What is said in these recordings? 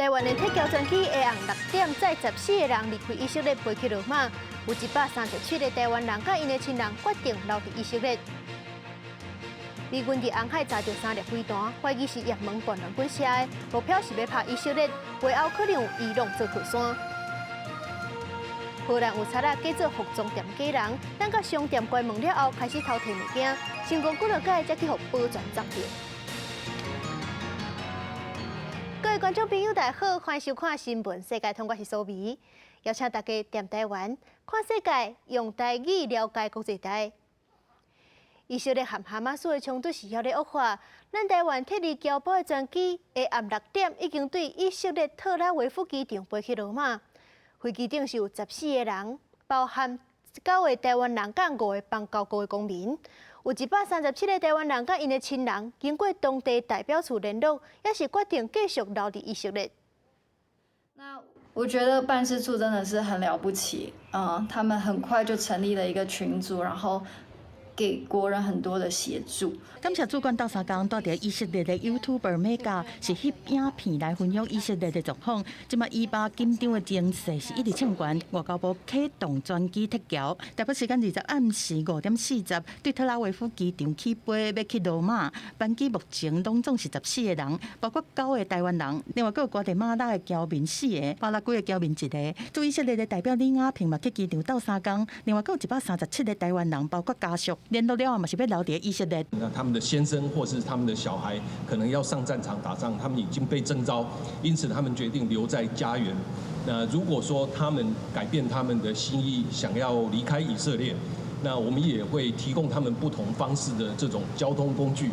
台灣的撤僑專機下暗6點載14個人離開以色列飛去羅馬，有137個台灣人佮𪜶的親人決定留佇以色列。美軍佇紅海查著三粒飛彈，懷疑是也門叛亂軍射的，目標是欲拍以色列，背後可能有伊朗做靠山。荷蘭有賊仔假做服裝店假人，等到商店關門了後，開始偷提物件，成功幾落擺才去予保全抓著。各位觀眾朋友，大家好，歡迎收看《新聞世界通》，我是蘇眉，邀請大家踮台灣看世界，用台語了解國際台。以色列和哈馬斯的衝突是猶咧惡化，咱台灣撤離僑胞的專機下暗6點已經對以色列特拉維夫機場飛去羅馬。飛機頂是有14個人，包含九個台灣人佮五個邦交國的公民。有137個台灣人佮𪜶的親人，經過當地代表處聯絡，也是決定繼續留佇以色列。那我覺得辦事處真的是很了不起，他們很快就成立了一個群組，然後給國人很多的協助。感謝主管鬥相共，蹛佇以色列的 YouTuber 美嘉是翕影片來分享以色列的狀況。這馬以巴緊張的情勢是一直衝懸，外交部啟動專機撤僑。台北時間20暗時5點40，對特拉維夫機場起飛，欲去羅馬。班機目前攏總是14個人，包括九個台灣人，另外閣有瓜地馬拉的僑民四個，巴拉圭的僑民一個。駐以色列的代表李亞平嘛去機場鬥相共，另外閣有137個台灣人，包括家屬，聯絡了後嘛是欲留佇以色列。那他們的先生或是他們的小孩可能要上戰場打仗，他們已經被徵召，因此他們決定留在家園。那如果說他們改變他們的心意，想要離開以色列，那我們也會提供他們不同方式的這種交通工具。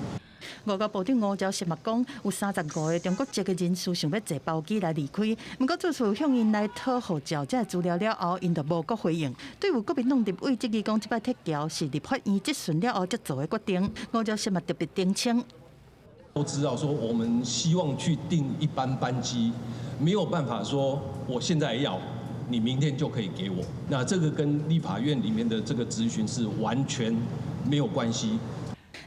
外交部長吳釗燮嘛講，有35個中國籍的人士想欲坐包機來離開，毋過做出向𪜶來討護照這資料了後，𪜶就無閣回應。對有國民黨立委質疑講，這擺撤僑是立法院質詢了後才做的決定。吳釗燮嘛特別澄清，都知道說我們希望去訂一班班機，沒有辦法說我現在要，你明天就可以給我。那這個跟立法院裡面的這個質詢是完全沒有關係。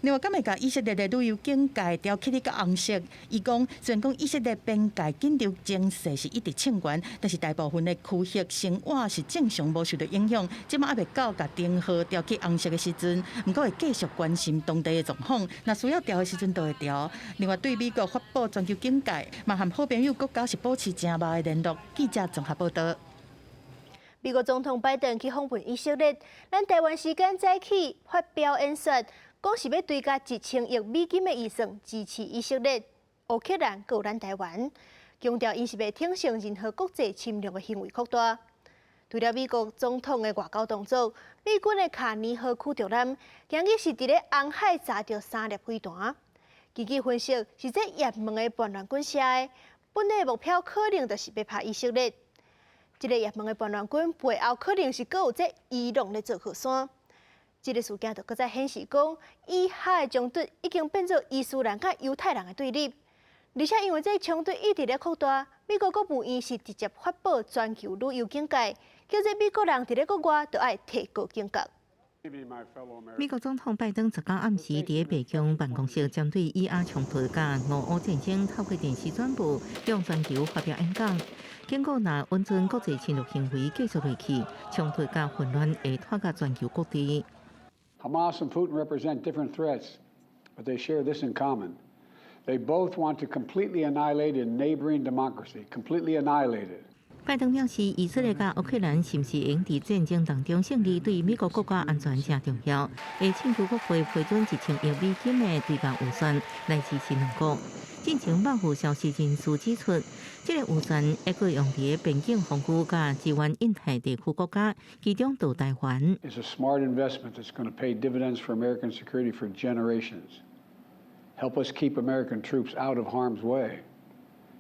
另外，敢會共以色列的旅遊警戒調起較紅色？伊講，雖然講以色列邊界緊張情勢是一直衝懸，但是大部分的區域生活是正常，無受到影響。這馬猶未到共燈號調去紅色的時陣，毋過會繼續關心當地的狀況。若需要調的時陣，就會調。另外，對美國發布全球警戒，嘛和好朋友國家是保持誠密的聯絡。記者綜合報道。美國總統拜登去訪問以色列，咱台灣時間早起發表演說，講是欲追加1000億美金的預算支持以色列、烏克蘭，閣有咱台灣，強調𪜶是袂停向任何國際侵略的行為擴大。除了美國總統的外交動作，美軍的卡尼號驅逐艦今日是佇咧紅海查著三粒飛彈。根據分析，是這也門的叛亂軍射的，本來目標可能就是欲拍以色列。這个也門的叛亂軍背後可能是閣有這伊朗咧做靠山。這個事件就閣再顯示講，以哈的衝突已經變做伊斯蘭佮猶太人的對立，而且因為這衝突一直咧擴大，美國國務院是直接發布全球旅遊警戒，叫這美國人佇咧國外都愛提高警覺。美國總統拜登昨昏暗時佇白宮辦公室針對以阿衝突佮俄烏戰爭透過電視轉播，向全球發表演講，警告若允准國際侵略行為繼續落去，衝突佮混亂會拖到全球各地。 Hamas and Putin represent different threats, but they share this in common. They both want to completely annihilate a neighboring democracy, completely annihilate it. 拜登表示，以色列佮烏克蘭是毋是會佇戰爭當中勝利，對美國國家安全誠重要。會請求國會批准1000億美金的追加預算來支持兩國。進前幕府消息人士指出，這个預算會閣用佇邊境防禦佮支援印太地區國家，其中就台灣。 It's a smart investment that's going to pay dividends for American security for generations. Help us keep American troops out of harm's way.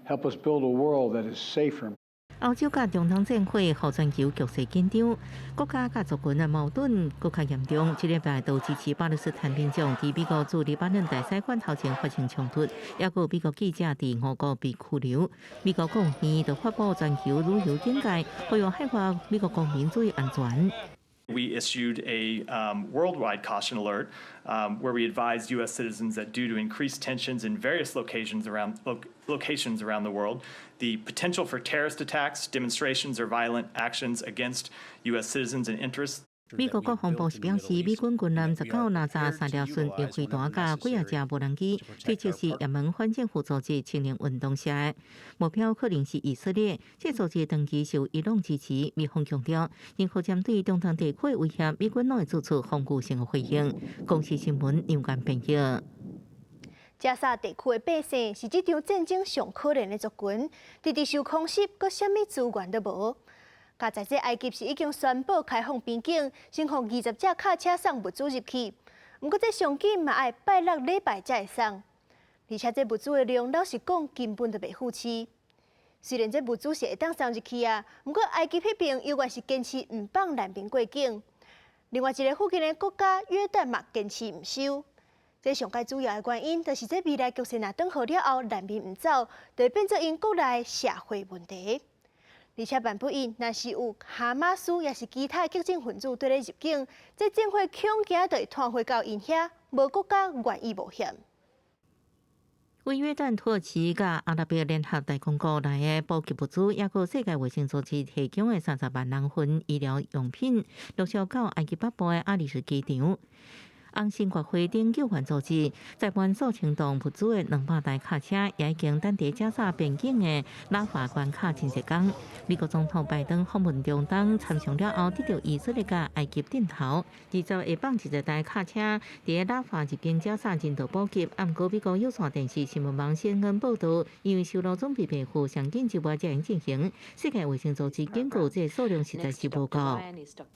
Help us build a world that is safer. 歐洲佮中東戰火，予全球局勢緊張，國家佮族群的矛盾閣較嚴重。這禮拜都支持巴勒斯坦民眾佇美國駐黎巴嫩大使館頭前發生衝突，抑閣有美國記者佇俄國被拘留。美國國務院就發布全球旅遊警戒，呼籲海外美國公民注意安全。We issued a worldwide caution alert where we advised U.S. citizens that due to increased tensions in various locations around the world, the potential for terrorist attacks, demonstrations, or violent actions against U.S. citizens and interests. 美國國防部是表示，美軍軍艦19拿炸三條巡弋飛彈佮幾仔隻無人機，推測是也門反政府組織青年運動社的，目標可能是以色列。這組織長期受伊朗支持，美方強調，任何針對中東地區的威脅，美軍攏會做出防禦性的回應。公視新聞楊間編譯。加沙地區的百姓是這場戰爭上可憐的族群，直直受空襲，閣啥物資源都無。加在這埃及是已經宣布開放邊境，先予20隻卡車送物資入去。毋過這上緊嘛愛拜六禮拜才會送，而且這物資的量，老實講根本就袂敷飼。雖然這物資是會當送入去啊，毋過埃及彼邊猶原是堅持毋放難民過境。另外一个附近的國家約旦嘛堅持毋收。這上蓋主要的原因，就是這未來局勢若轉好了後，難民毋走，就會變做𪜶國內社會問題。而且萬不一，若是有哈馬斯抑是其他激進分子對咧入境，這戰火恐驚就會拖回到𪜶遐，無國家願意冒險。為約旦、土耳其佮阿拉伯聯合大公國來的補給物資，抑閣世界衛生組織提供的30萬人份醫療用品，陸續到埃及北部的阿里什機場。紅新月會等救援組織載滿數千噸物資的200台卡車，也已經等佇加沙邊境的拉法關卡真濟工。美國總統拜登訪問中東，參詳了後，得著以色列佮埃及陣頭，二十會放一台卡車佇拉法入境加沙人道補給。毋過美國有線電視新聞網 CNN 報導，因為修路準備備貨上緊急外才能進行。世界衛生組織警告，這數量實在是無夠。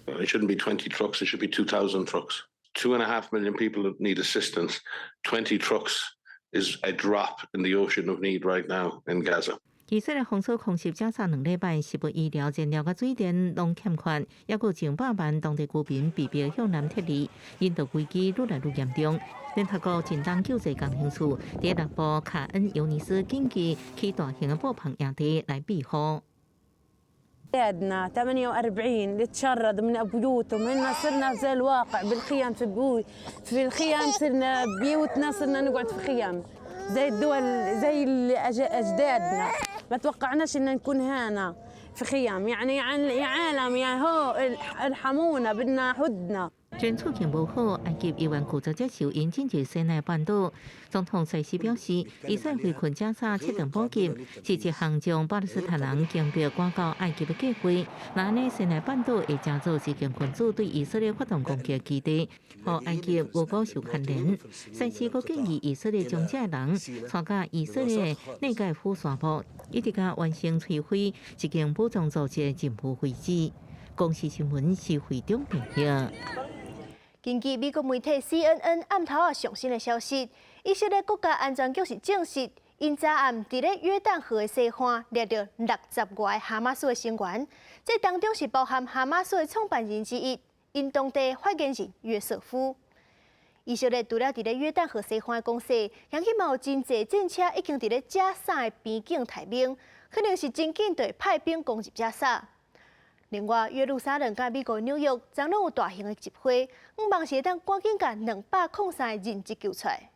It shouldn't be 20 trucks, it should be 2,000 trucks. 2.5 million people need assistance. 20 trucks is a drop in the ocean of need right now in Gaza. 以色列封鎖空襲加沙2禮拜，食物、醫療、燃料佮水電攏欠缺，抑閣上百萬當地居民被迫向南撤離，人道危機愈來愈嚴重。聯合國近東救濟工程處佇南部卡恩尤尼斯緊急起大型的布棚營地來避雨。 أجدادنا 48 اللي تشردوا من بيوتهم هن صرنا زي الواقع بالخيام في بيوت في الخيام صرنا بيوتنا صرنا نقعد في خيام زي الدول زي أجدادنا ما توقعناش إن نكون هنا في خيام يعني يا عالم يا هو ارحمونا بدنا هدنة. 雖然處境無好，埃及猶原拒絕接受𪜶進入西奈半島。總統塞西表示，以色列圍困加沙切斷補給，是一項將巴勒斯坦人強迫趕到埃及的計劃。若按呢，西奈半島會成做激進分子對以色列發動攻擊的基地，予埃及無辜受牽連。塞西閣建議以色列將這人帶到以色列內蓋夫沙漠，一直共完成摧毀一間武裝組織的任務為止。公視新聞是會長編譯。根據美國媒體 CNN 暗頭仔上新的消息，以色列國家安全局是證實，𪜶昨暗佇咧約旦河的西岸掠著60外哈馬斯的成員，這當中是包含哈馬斯的創辦人之一，𪜶當地發言人約瑟夫。以色列除了佇咧約旦河西岸的攻勢，現今嘛有真濟戰車已經佇咧加沙的邊境待命，可能是真緊就會派兵攻入加沙。另外，耶路撒冷佮美國紐約昨攏有大型的集會，向望是會當趕緊共203個人質救出來。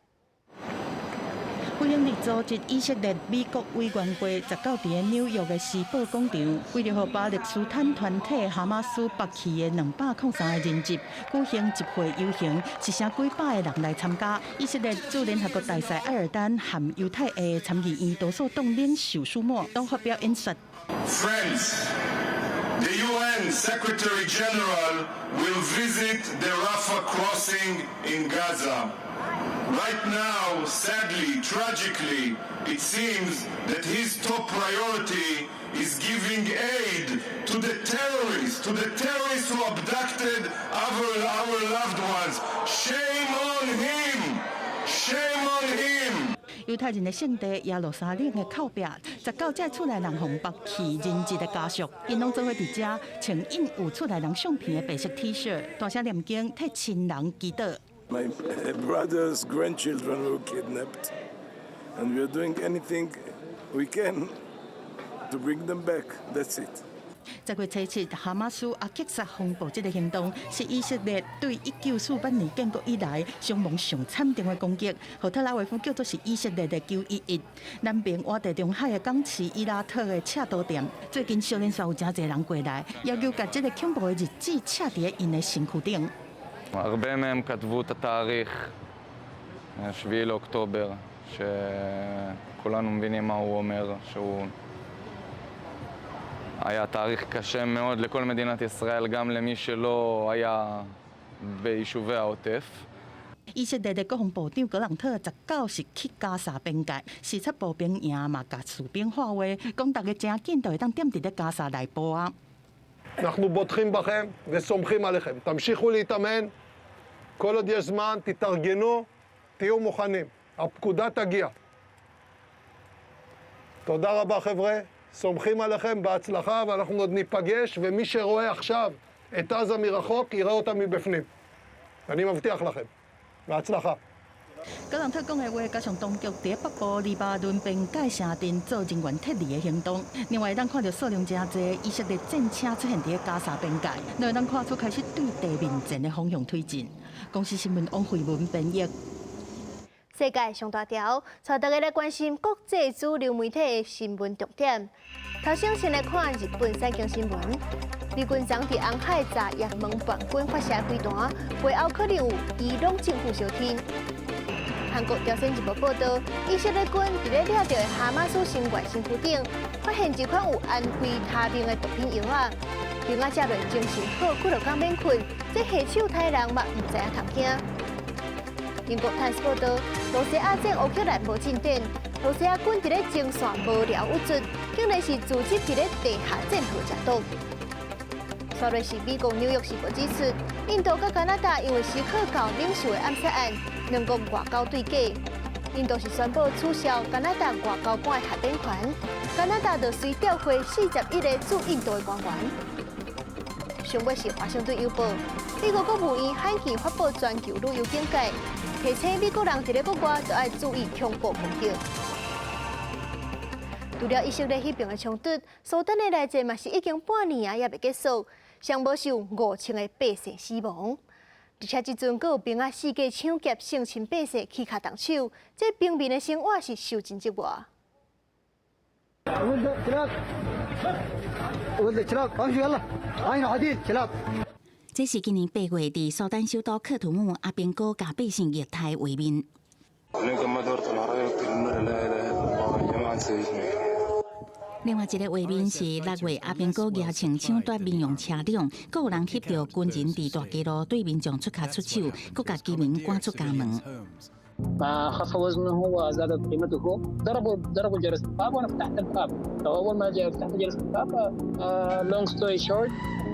非營利組織以色列美國委員會19佇咧紐約的時報廣場，為著予巴勒斯坦團體哈馬斯縛去的203個人質舉行集會遊行，是成幾百個人來參加。以色列駐聯合國大使埃爾丹和猶太裔參議院多數黨領袖舒默都發表演說。 Friends, the UN Secretary General will visit the Rafah crossing in Gaza. Right now, sadly, tragically, it seems that his top priority is giving aid to the terrorists who abducted our loved ones. Shame on him! Shame on him! 猶太人的聖地耶路撒冷的口壁，19隻厝內人予縛去人質的家屬，𪜶攏做伙佇遮穿印有厝內人相片的白色 T 恤，大聲念經替親人祈禱。 My brother's grandchildren were kidnapped, and we are doing anything we can to bring them back. That's it. 10月初7，哈馬斯阿克薩風暴這个行動，是以色列對1948年建國以來傷亡上慘重的攻擊，予特拉維夫叫做是以色列的911。南邊倚地中海的港市伊拉特的赤道店，最近小連續有誠濟人過來，要求共這个恐怖的日子刺佇𪜶的身軀頂。 הרבה מהם כתבו את התאריך, 7 לאוקטובר, שכולנו מבינים מה הוא אומר, שהוא היה תאריך קשה מאוד לכל מדינת ישראל, גם למי שלא היה ביישובי העוטף. 以色列的國防部長格朗特19是去加沙邊界視察步兵營嘛，共士兵喊話，講逐家誠緊就會當踮佇咧加沙內部啊。 אנחנו בוטחים בכם וסומכים עליכם. תמשיכו להתאמן, כל עוד יש זמן, תתארגנו, תהיו מוכנים. הפקודה תגיע. תודה רבה חבר'ה, סומכים עליכם, בהצלחה, ואנחנו עוד ניפגש, ומי שרואה עכשיו את עזה מרחוק, יראה אותה מבפנים. אני מבטיח לכם. בהצלחה. 格朗特講的話，加上當局佇北部黎巴嫩邊界城鎮做人員撤離的行動。另外，咱看著數量誠濟以色列戰車出現佇加沙邊界，會當看出開始對地面戰的方向推進。公視新聞王慧文編譯。世界上大條，帶大家來關心國際主流媒體的新聞重點。頭先先來看日本產經新聞，美軍昨佇紅海炸也門叛軍發射飛彈，背後可能有伊朗政府相挺。韓國朝鮮日報報導，以色列軍佇咧掠著的哈馬斯成員身軀頂，發現一款有安非他命的毒品藥仔，兵仔食落精神好，幾落工免睏，這下手殺人嘛毋知影通驚。英國泰斯報導，露西亞戰烏克蘭無進展，露西亞軍佇咧前線無聊鬱卒，竟然是自執佇咧地下戰壕食毒。煞落是美國紐約時報指出，印度佮加拿大因為錫克教領袖的暗殺案，兩國外交對決。印度是宣布取消加拿大外交官的豁免權，加拿大就隨調回41個駐印度的官員。上尾是華盛頓郵報，美國國務院罕見發布全球旅遊警戒，提醒美國人佇咧國外就愛注意恐怖攻擊。除了以色列彼爿的衝突，蘇丹的內戰嘛是已經半年啊，猶未結束，上無是有5000個百姓死亡。而且這陣閣有兵仔四界搶劫性侵百姓起跤動手，這平民的生活是受盡折磨。這是今年8月佇蘇丹首都喀土穆阿兵哥共百姓虐待畫面。另外一个畫面是6月阿兵哥舉槍搶奪民用車輛，閣有人翕著軍人佇大街路對民眾出跤出手，閣共居民趕出家門。 ما خف وزنه وزادت قيمته ضربوا ضربوا جرس الباب وانا فتحت الباب فاول ما فتحت جرس الباب long story short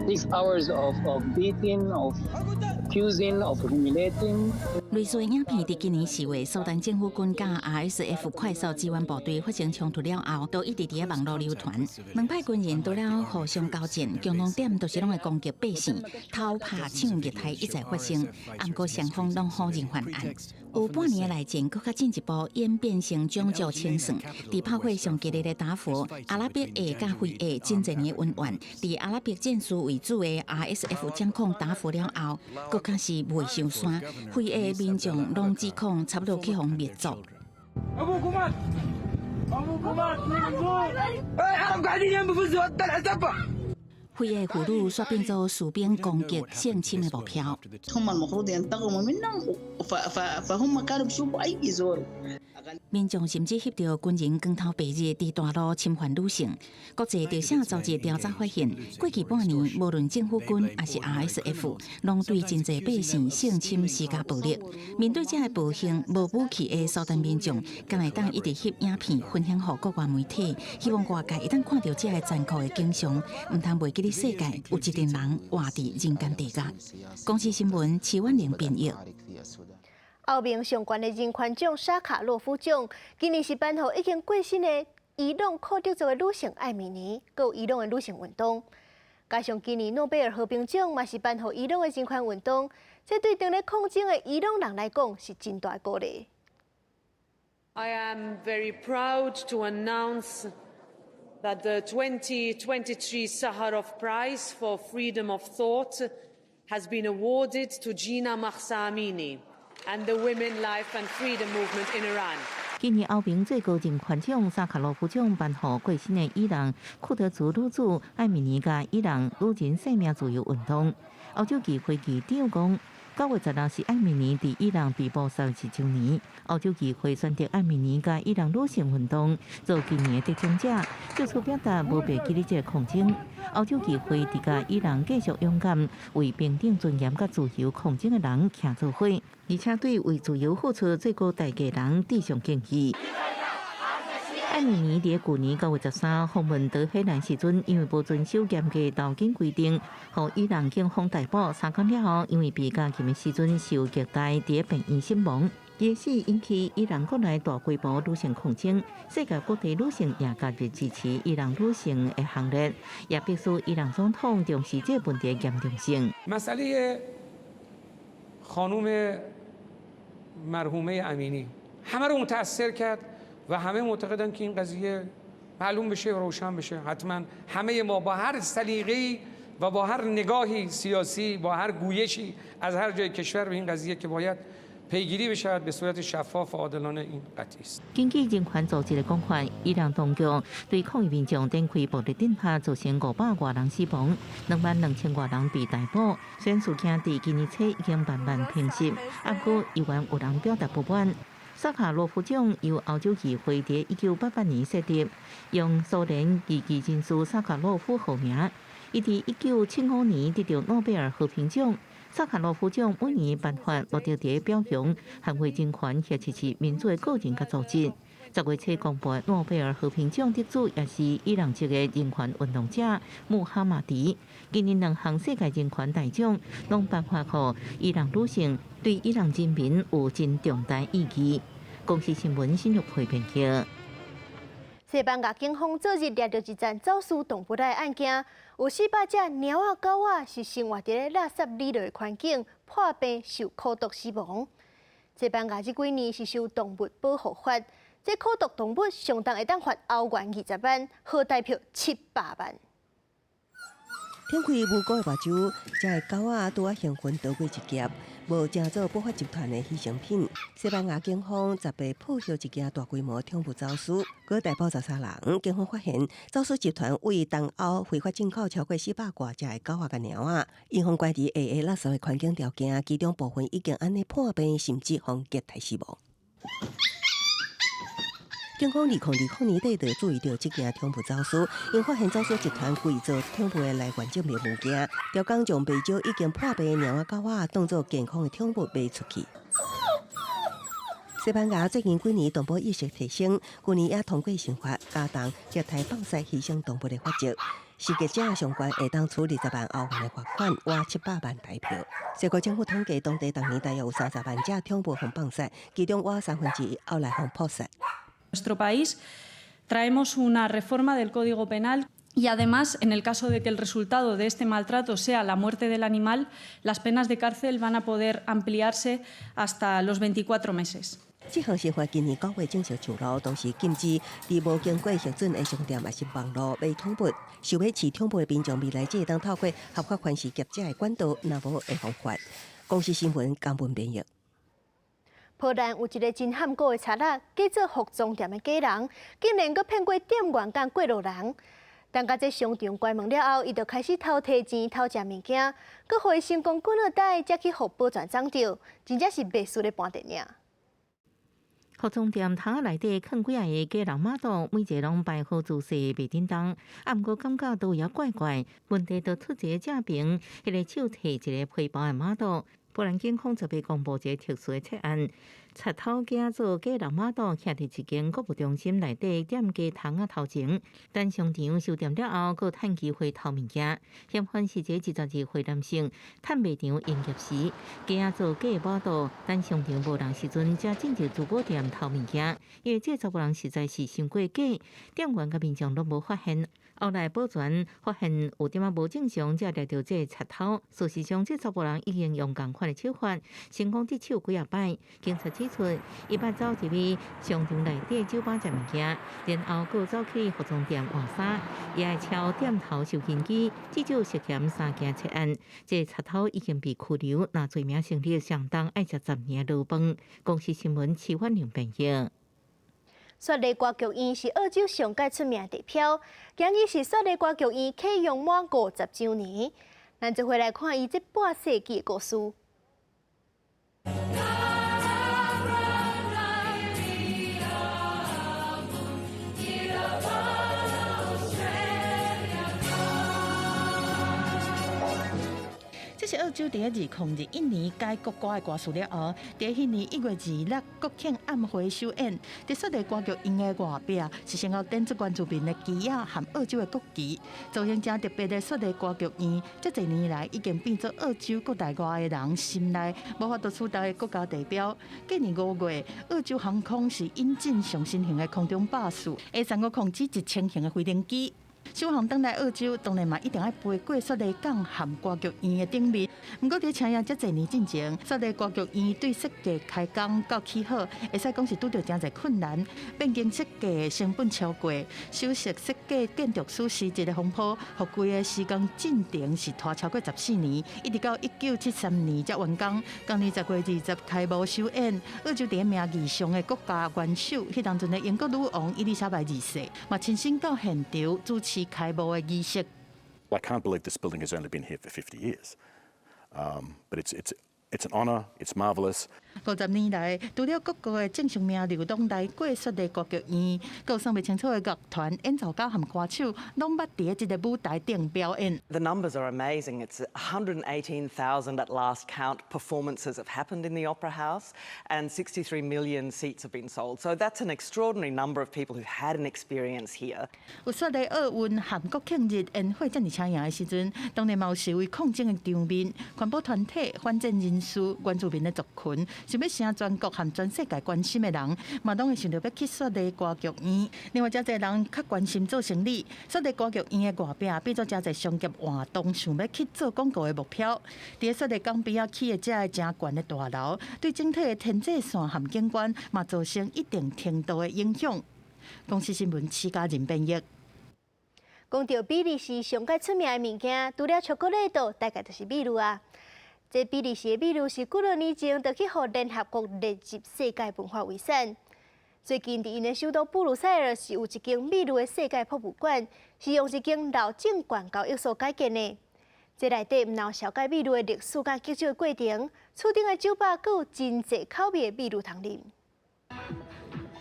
6 hours of beating, of accusing, of humiliating. 類似的影片佇今年4月，蘇丹政府軍佮 RSF 快速支援部隊發生衝突了後，都一直佇網路流傳。兩派軍人除了互相交戰，共同點都是攏會攻擊百姓，偷拍搶虐待一再發生。毋過雙方攏否認犯案。有半年的內戰，閣較進一步演變成種族清算。佇炮火上激烈的達符，阿拉伯裔佮非裔真濟年恩怨。佇阿拉伯戰士為主的 RSF 掌控達符了後，閣較是袂收山，非裔民眾攏指控差不多去予滅族。非裔婦女煞變做士兵攻擊性侵的目標。民眾甚至翕著軍人光頭白日佇大路侵犯女性。國際特赦組織調查發現，過去半年，無論政府軍抑是 RSF，攏對真濟百姓性侵施加暴力。面對這个暴行，無武器的蘇丹民眾，敢會當一直翕影片分享予國外媒體，希望外界會當看著這个殘酷的景象，毋通袂記得世界有一群人活佇人間地獄。公視新聞，徐婉玲編譯。歐盟上懸的人權獎沙卡洛夫獎，今年是頒予已經過身的伊朗庫德族的女性艾米尼，閣有伊朗的女性運動。加上今年諾貝爾和平獎嘛是頒予伊朗的人權運動，這對正咧抗爭的伊朗人來講是真大的鼓勵。 I am very proud to announce That the 2023 Sakharov Prize for Freedom of Thought has been awarded to Jina Mahsa Amini and the Women, Life and Freedom Movement in Iran. 今年歐盟最高人權獎薩卡羅夫獎頒予過身的伊朗庫德族女子艾米尼佮伊朗女人生命自由運動。歐洲議會議長講，9月16是艾米尼佇伊朗被捕31週年。歐洲議會選擇艾米尼佮伊朗女性運動做今年的得獎者，借此表達無袂記得這個抗爭。歐洲議會佇佮伊朗繼續勇敢為平等尊嚴佮自由抗爭的人徛做伙，而且對為自由付出最高代價人致上敬意。艾米尼佇舊年9月13訪問德黑蘭時陣，因為無遵守嚴格囚禁規定，予伊朗警方逮捕。3工了後，因為被監禁的時陣受虐待，佇病院死亡。伊的死引起伊朗國內大規模女性抗爭，世界各地女性也加入支持伊朗女性的行列，也迫使伊朗總統重視這個問題嚴重性。 مسئله خانم مرحومه امینی همه رو متاثر کرد و همه معتقدن که این قضیه معلوم بشه و روشن بشه. حتما همه ما با هر سلیقه‌ای و با هر نگاهی سیاسی، با هر گویشی از هر جای کشور به این قضیه که باید پیگیری بشود به صورت شفاف و عادلانه، این قطعی است. 根據人權組織的講法，伊朗當局對抗議民眾展開暴力鎮壓，造成500外人死亡，22,000外人被逮捕。雖然事件佇今年初已經慢慢平息，不過依然有人表達不滿。薩卡羅夫獎由歐洲議會佇1988年設立，用蘇聯異議人士薩卡羅夫號名。伊佇1975年得到諾貝爾和平獎。薩卡羅夫獎每年頒發，目的佇表揚捍衛人權或者是民主的個人佮組織。10月初公布的諾貝爾和平獎得主也是伊朗籍的人權運動者穆哈馬迪。今年兩項世界人權大獎攏頒發予伊朗女性，對伊朗人民有真重大意義。公視新聞新玉培編輯。西班牙警方昨日掠著一欉走私動物的案件，有400隻貓仔狗仔是生活佇咧垃圾裡內的環境，破病受苦毒死亡。西班牙這幾年是修動物保護法，這苦毒動物上重會當罰歐元20萬，合台票700萬。天開無辜的目睭，遮的狗仔拄仔興奮逃過一劫，無成做不法集團的犧牲品。西班牙警方18破獲一件大規模寵物走私，閣逮捕13人。警方發現，走私集團對東歐非法進口超過400外隻的狗仔佮貓仔，𪜶予關佇下下垃圾的環境條件，其中部分已經按呢破病，甚至予虐待死亡。警方2020年底就注意著這件寵物走私，𪜶發現走私集團偽造寵物的來源證明文件，刁工將袂少已經破病的貓仔狗仔當做健康的寵物賣出去。西班牙最近幾年動保意識提升，舊年也通過刑法加重虐待放殺犧牲動物的罰則，失格者上懸會當處20萬歐元的罰款，倚700萬台票。西國政府統計，當地逐年大約有30萬隻寵物予放殺，其中倚1/3後來予撲殺。 Nuestro país traemos una reforma del Código Penal y además, en el caso de que el resultado de este maltrato sea la muerte del animal, las penas de cárcel van a poder ampliarse hasta los 24 meses. 這項新法今年9月正式上路，同時禁止佇無經過核准的商店抑是網路賣寵物。想欲飼寵物的民眾未來只會當透過合法販售業者的管道，若無會予罰。公視新聞江文編譯。波蘭有一个真譀古的賊仔，假做服裝店的假人，竟然閣騙過店員佮過路人。等共這商場關門了後，伊就開始偷提錢、偷食物件，閣予伊成功滾落袋，才去予保全摠著，真正是袂輸咧搬電影。服裝店窗仔內底囥幾仔個假人碼頭，每一个攏擺好姿勢袂振動，啊，毋過感覺都有怪怪。問題就出佇正爿，彼个手提一个皮包的碼頭。波蘭警方昨暝公布一个特殊的策案，賊偷假做假人碼頭，徛佇一間購物中心內底店家窗仔頭前，等商場收店了後，閣趁機會偷物件。嫌犯是一個22歲男性，趁賣場營業時，假做假碼頭，等商場無人時陣，才進入珠寶店偷物件。因為這查某人實在是傷過假，店員佮民眾攏無發現。後來保全發現有點仔無正常，才掠著這个賊偷。事實上，這查埔人已經用仝款的手法成功得手幾仔擺。警察指出，伊捌走入去商場內底酒吧食物件，然後閣走去服裝店換衫，也會抄店頭收銀機，至少涉嫌三件窃案。這個賊偷已經被拘留，若罪名成立，相當愛食10年牢飯。公視新聞徐婉玲編譯。雪梨歌劇院是澳洲上蓋出名地標，今日是雪梨歌劇院啟用滿50週年，咱做伙來看伊這半世紀的故事。這是澳洲佇2021年改國歌的歌詞了後，佇彼年1月26國慶晚會首演。佇雪梨歌劇院的外壁是先後展出原住民的旗仔和澳洲的國旗，造型誠特別的雪梨歌劇院，這濟年來已經變做澳洲國內外的人心內無法度取代的國家地標。今年5月，澳洲航空是引進上新型的空中巴士，會全國控制1000型的飛行機。首航轉來澳洲，當然嘛一定愛飛過雪梨港和歌劇院的頂面。毋過佇請業遮濟年進前，雪梨歌劇院對設計開工到起好，會使講是拄著誠濟困難，變更設計成本超過，首席設計建築師辭職的風波，予規个施工進程是拖超過14年，一直到1973年才完工。今年10月20開幕首演，澳洲佇名義上的國家元首，彼當陣的英國女王伊麗莎白二世，嘛親身到現場主持開幕的儀式。 I can't believe this building has only been here for 50 years. But it's an honor, it's marvelous. 50年來，除了各國的政商名流攏來過雪梨歌劇院，閣有算袂清楚的樂團、演奏家和歌手，攏捌佇這个舞台頂表演。 The numbers are amazing. It's 118,000 at last count performances have happened in the Opera House, and 63 million seats have been sold. So that's an extraordinary number of people who've had an experience here. 有雪梨奧運和國慶日煙火遮爾搶眼的時陣，當然嘛有示威抗爭的場面。環保團體、反戰人士、原住民的族群，想欲成全國和全世界關心的人，嘛攏會想著欲去雪梨歌劇院。另外，誠濟人較關心做生理，雪梨歌劇院的外壁變做誠濟商業活動，想欲去做廣告的目標。佇雪梨港邊仔起的這个誠懸的大樓，對整體的天際線和景觀嘛造成一定程度的影響。公視新聞徐家仁編譯。講著比利時上蓋出名的物件，除了巧克力豆，大概就是美祿啊。這比利時的美祿是幾若年前就去予聯合國列入世界文化遺產。最近佇𪜶的首都布魯塞爾是有一間美祿的世界博物館，是用一間老證券交易所改建的。這內底毋但有紹介美祿的歷史佮製作的過程，厝頂的酒吧閣有真濟口味的美祿通啉。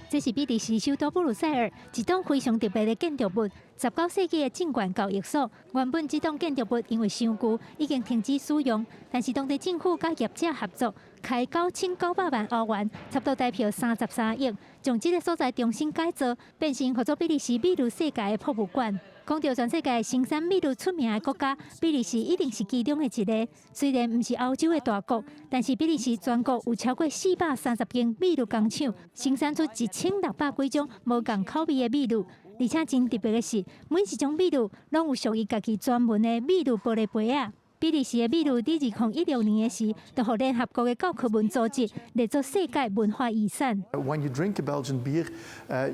這是比利時首都布魯塞爾一棟非常特別的建築物，19世紀的證券交易所。原本這棟建築物因為傷舊，已經停止使用，但是當地政府佮業者合作，開9900萬歐元，差不多台票33億，將這个所在重新改造，變成號做比利時美祿世界的博物館。講著全世界生產美祿出名的國家，比利時一定是其中的一个。雖然毋是歐洲的大國，但是比利時全國有超過430間美祿工廠，生產出1600幾種無仝口味的美祿。而且真特別的是，每一種美祿攏有屬於家己專門的美祿玻璃杯仔。比利時的美祿佇2016年的時，就予聯合國的教科文組織列做世界文化遺產。 When you drink a Belgian beer,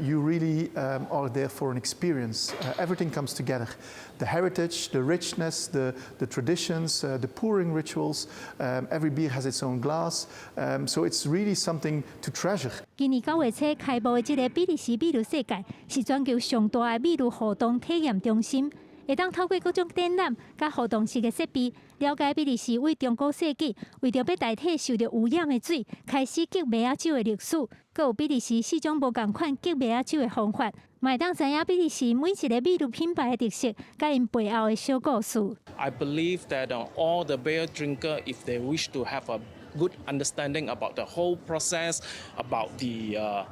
you really are there for an experience. Everything comes together. The heritage, the richness, the traditions, the pouring rituals. Every beer has its own glass. So it's really something to treasure. 今年9月初開幕的這个比利時美祿世界，是全球上大的美祿互動體驗中心。會當透過各種展覽佮互動式的設備，了解比利時對中古世紀為著欲代替受著污染的水，開始結麥仔酒的歷史，閣有比利時四種無仝款結麥仔酒的方法，嘛會當知影比利時每一个美祿品牌的特色，佮𪜶背後的小故事。 I believe that all the beer drinker, if they wish to have a good understanding about the whole process, about the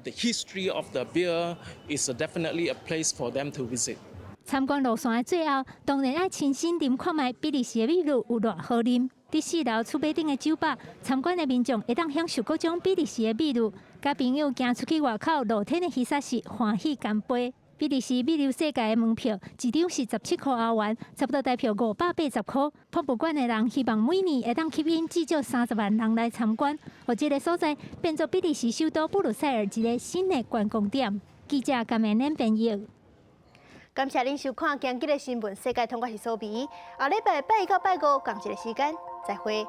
history of the beer, is definitely a place for them to visit. 參觀路線的最後，當然愛親身啉看覓比利時的美祿有偌好啉。佇四樓厝尾頂的酒吧，參觀的民眾會當享受各種比利時的美祿，佮朋友行出去外口露天的魚殺時，歡喜乾杯。比利時物流世界的門票一張是17箍歐元，差不多台票580箍。博物館的人希望每年會當吸引至少30萬人來參觀，予這个所在變做比利時首都布魯塞爾一个新的觀光點。記者甘美恁編譯。感謝恁收看今日的新聞世界通，我是蘇比。後禮拜拜一到拜五仝一个時間，再會。